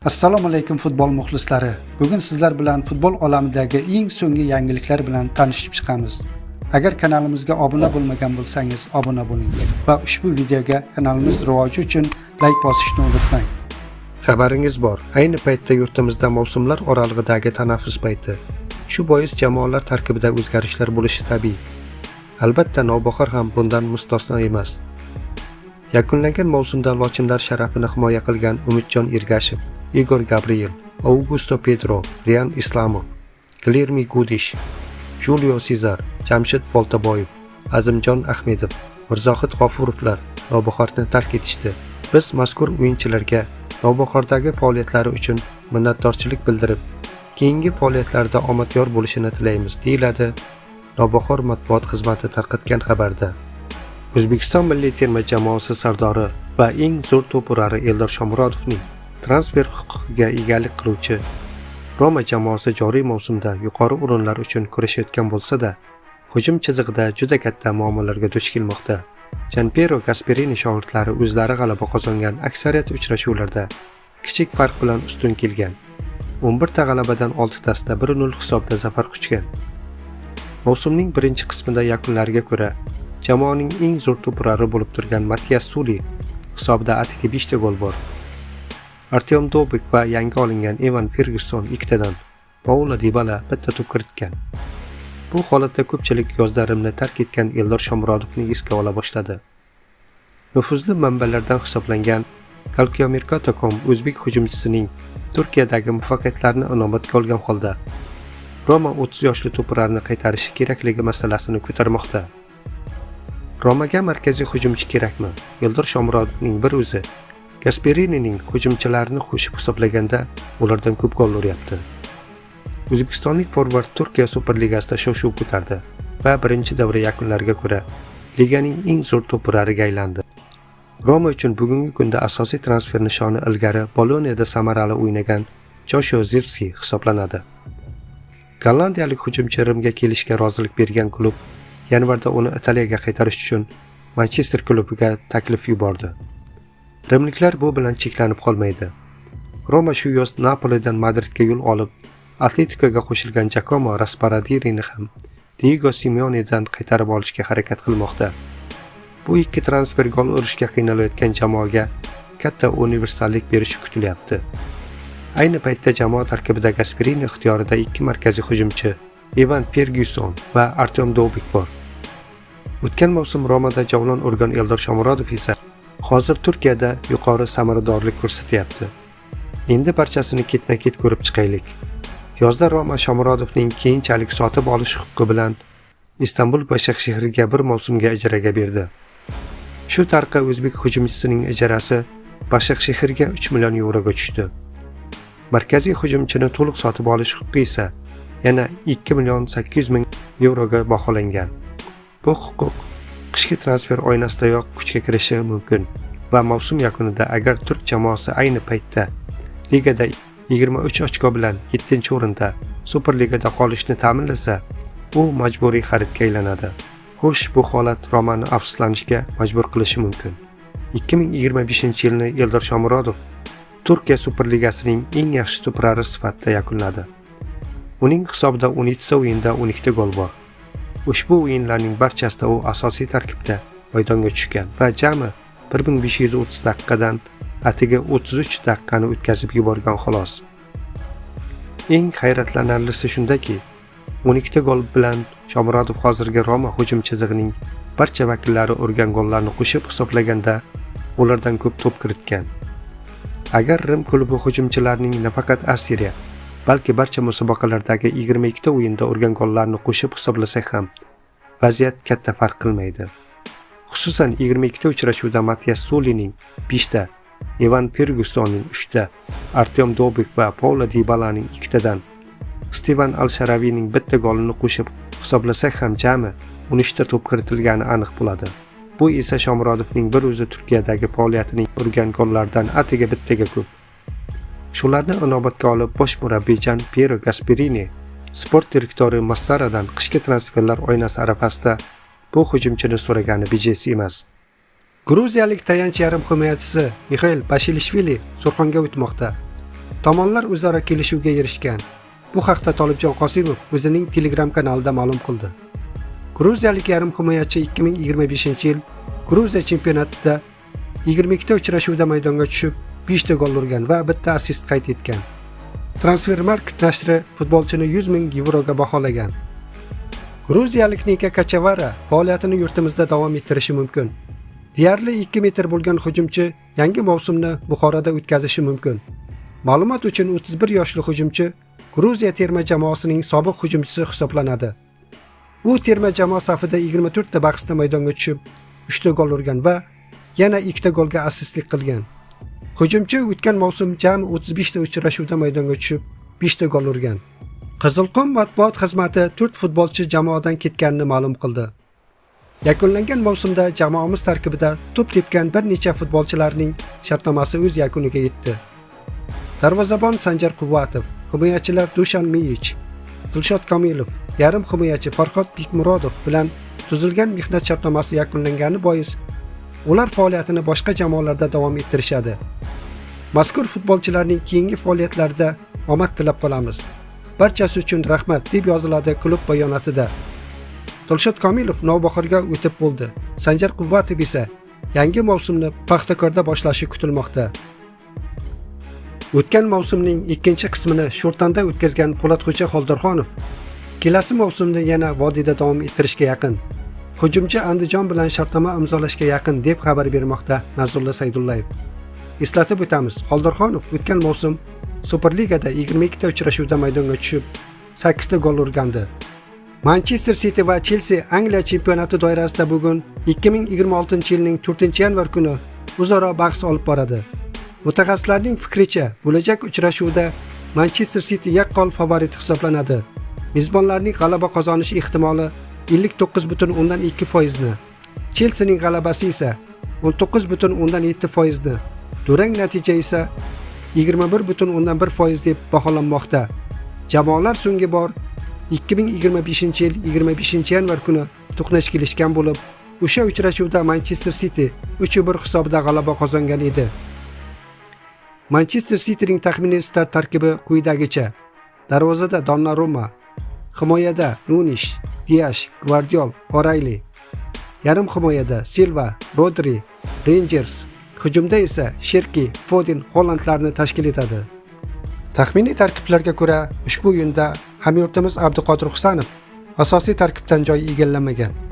Assalomu alaykum, futbol muxlislari. Bugun sizlar bilan futbol olamidagi eng so'nggi yangiliklar bilan tanishib chiqamiz. Agar kanalimizga obuna bo'lmagan bo'lsangiz, obuna bo'ling va ushbu videoga kanalimiz rivoji uchun layk bosishni unutmang. Xabaringiz bor, ayni paytda yurtimizda mavsumlar oralig'idagi tanaffus payti. Shu bois jamoalar tarkibida o'zgarishlar bo'lishi tabiiy. Albatta, "Navbahor" ham bundan mustasno emas. Yakunlangan mavsumda lochinlar sharafini himoya qilgan Umidjon Ergashev, Igor Gabriel, Augusto Pedro, Rian Islamov, Gilyermi Gudish, Julio Sezar, Jamshid Boltaboyev, Azimjon Ahmedov, Mirzohid G'ofurovlar "Navbahor"ni tark etishdi. Biz mazkur o'yinchilarga "Navbahor"dagi faoliyatlari uchun minnatdorchilik bildirib, keyingi faoliyatlarida omad yor bo'lishini tilaymiz, deyiladi "Navbahor" matbuot xizmati tarqatgan xabarda. O'zbekiston milliy terma jamoasi sardori va eng zo'r to'p urari Eldor Shomurodovning transfer huquqiga egalik qiluvchi "Roma" jamoasi joriy mavsumda yuqori o'rinlar uchun kurashayotgan bo'lsa-da, hujum chizig'ida juda katta muammolarga duch kelmoqda. Janpiero Gasperini shogirdlari o'zlari g'alaba qozongan aksariyat uchrashuvlarda kichik farq bilan ustun kelgan. 11 ta g'alabadan 6 tasida 1-0 hisobida zafar quchgan. Mavsumning birinchi qismida yakunlariga ko'ra jamoaning eng zo'r to'p urari bo'lib turgan Matias Suli hisobida atigi 5 ta gol bor. Artyom Dovbik va yangi olingan Evan Ferguson ikkitadan, Paulo Dibala bitta to'p kiritgan. Bu holatda ko'pchilik yozda Rimni tark etgan Eldor Shomurodovni esga ola boshladi. Nufuzli manbalardan hisoblangan Calciomercato.com o'zbek hujumchisining Turkiyadagi muvaffaqiyatlarini inobatga olgan holda Roma 30 yoshli to'purarni qaytarishi kerakligi masalasini ko'tarmoqda. Romaga markaziy hujumchi kerakmi? Eldor Shomurodovning bir o'zi Gasperinining hujumchilarini qo'shib hisoblaganda ulardan ko'p gol uryapti. O'zbekistonlik forvard Turkiya Superligasida shov-shuv ko'tardi va birinchi davra yakunlariga ko'ra liganing eng zo'r to'p urariga aylandi. Roma uchun bugungi kunda asosiy transfer nishoni ilgari Boloniyada samarali o'ynagan Joshua Zirkzi hisoblanadi. Gollandiyalik hujumchi Rimga kelishga rozilik bergan klub yanvarda uni Italiyaga qaytarish uchun Manchester klubiga taklif yubordi. Rimliklar bu bilan cheklanib qolmaydi. Roma shu yoz Napolidan Madridga yo'l olib, Atletikoga qo'shilgan Jakomo Raspadorini ham Diyego Simeonedan qaytarib olishga harakat qilmoqda. Bu ikki transfer gol urishga qiynalayotgan jamoaga katta universallik berishi kutilyapti. Ayni paytda jamoa tarkibida Gasperini ixtiyorida ikki markaziy hujumchi, Evan Fergyuson va Artyom Dovbik bor. O'tgan mavsum Romada javlon urgan Eldor Shomurodov esa hozir Turkiyada yuqori samaradorlik ko'rsatyapti. Endi barchasini ketma-ket ko'rib chiqaylik. Yozda Roma Shomurodovning keyinchalik sotib olish huquqi bilan Istanbul Bashakshehirga bir mavsumga ijaraga berdi. Shu tariqa o'zbek hujumchisining ijarasi Bashakshehirga 3 million yevroga tushdi. Markaziy hujumchini to'liq sotib olish huquqi esa yana 2 million 800 ming yevroga baholangan. Bu huquq qishki transfer oynasidayoq kuchga kirishi mumkin va mavsum yakunida agar turk jamoasi ayni paytda ligada 23 ochko bilan 7-o'rinda Superligada qolishni ta'minlasa, u majburiy xaridga aylanadi. Xo'sh, bu holat Romani afsuslanishga majbur qilishi mumkin. 2025-yilni Eldor Shomurodov Turkiya Superligasining eng yaxshi to'purari sifatida yakunladi. Uning hisobida 17 ta o'yinda 12 ta gol bor. Ushbu o'yinlarning barchasida u asosiy tarkibda maydonga tushgan va jami 1530 daqiqadan atigi 33 daqiqani o'tkazib yuborgan, xolos. Eng hayratlanarlisi shundaki, 12 ta gol bilan Shomurodov hozirgi Roma hujum chizig'ining barcha vakillari urgan gollarni qo'shib hisoblaganda ulardan ko'p to'p kiritgan. Agar Rim klubi hujumchilarining nafaqat A Seriya, balki barcha musobaqalardagi 22 ta o'yinda urgan gollarni qo'shib hisoblasak ham vaziyat katta farq qilmaydi. Xususan, 22 ta uchrashuvda Matias Sulining 5 ta, Evan Fergusonning 3 ta, Artyom Dovbik va Paulo Dibalaning ikkitadan, Stevan Al-Sharaviyning bitta golini qo'shib hisoblasak ham jami 13 ta to'p kiritilgani aniq bo'ladi. Bu esa Shomurodovning bir o'zi Turkiyadagi faoliyatining urgan gollaridan atigi bittaga ko'p. Shularni inobatga olib, bosh murabbiy Jan Piero Gasperini sport direktori Massaradan qishki transferlar oynasi arafasida bu hujumchini so'ragani bejiz emas. Gruziyalik tayanch yarim himoyachisi Mixail Bashilishvili Surxonga o'tmoqda. Tomonlar o'zaro kelishuvga erishgan. Bu haqda Tolibjon Qosimov o'zining Telegram kanalida ma'lum qildi. Gruziyalik yarim himoyachi 2025-yil Gruziya chempionatida 22 ta uchrashuvda maydonga tushib, 5 ta gol urgan va bitta assist qayd etgan. Transfermarkt nashri futbolchini 100 ming yevroga baholagan. Gruziyalik Nika Kachavara faoliyatini yurtimizda davom ettirishi mumkin. Deyarli 2 metr bo'lgan hujumchi yangi mavsumni Buxoroda o'tkazishi mumkin. Ma'lumot uchun, 31 yoshli hujumchi Gruziya terma jamoasining sobiq hujumchisi hisoblanadi. U terma jamoa safida 24 ta bahsda maydonga tushib, 3 ta gol urgan va yana 2 ta golga assistlik qilgan. Hujumchi o'tgan mavsum jami 35 ta uchrashuvda maydonga tushib, 5 ta gol urgan. Qizilqum matbuot xizmati 4 futbolchi jamoadan ketganini ma'lum qildi. Yakunlangan mavsumda jamoamiz tarkibida to'p tepgan bir necha futbolchilarning shartnomasi o'z yakuniga yetdi. Darvozabon Sanjar Quvvatov, himoyachilar Dushan Miyich, Dilshod Komilov, yarim himoyachi Farhod Bekmurodov bilan tuzilgan mehnat shartnomasi yakunlangani bois ular faoliyatini boshqa jamoalarda davom ettirishadi. Mazkur futbolchilarning keyingi faoliyatlarida omad tilab qolamiz. Barchasi uchun rahmat, deb yoziladi klub bayonotida. Dilshod Komilov Navbahorga o'tib bo'ldi. Sanjar Quvvatov esa yangi mavsumni Paxtakorda boshlashi kutilmoqda. O'tgan mavsumning ikkinchi qismini Sho'rtanda o'tkazgan Po'latxo'ja Xoldirxonov kelasi mavsumni yana vodiyda davom ettirishga yaqin. Hujumchi Andijon bilan shartnoma imzolashga yaqin, deb xabar bermoqda Narzulla Saydullayev. Eslatib o'tamiz, Xoldirxonov o'tgan mavsum Superligada 22 ta uchrashuvda maydonga tushib, 8 ta gol urgandi. Manchester City va Chelsea Angliya chempionati doirasida bugun, 2026-yilning 4-yanvar kuni o'zaro bahs olib boradi. Mutaxassislarning fikricha, bo'lajak uchrashuvda Manchester City yaqqol favorit hisoblanadi. Mezbonlarning g'alaba qozonish ehtimoli 59,2 foizni, Chelsining g'alabasi esa 19,7 foizni, durang natija esa 21,1 foiz deb baholanmoqda. Jamoalar so'nggi bor 2025-yil 25-yanvar kuni to'qnash kelishgan bo'lib, o'sha uchrashuvda Manchester City 3-1 hisobida g'alaba qozongan edi. Manchester Cityning taxminiy start tarkibi quyidagicha: Darvozada Donnarumma, himoyada Nunish, Diash, Gvardiol, O'Reilly. Yarim himoyada Silva, Rodri, Reynders, hujumda esa Sherki, Foden, Holandlarni tashkil etadi. Taxminiy tarkiblarga ko'ra, ushbu o'yinda hamyurtimiz Abduqodir Husanov asosiy tarkibdan joy egallamagan.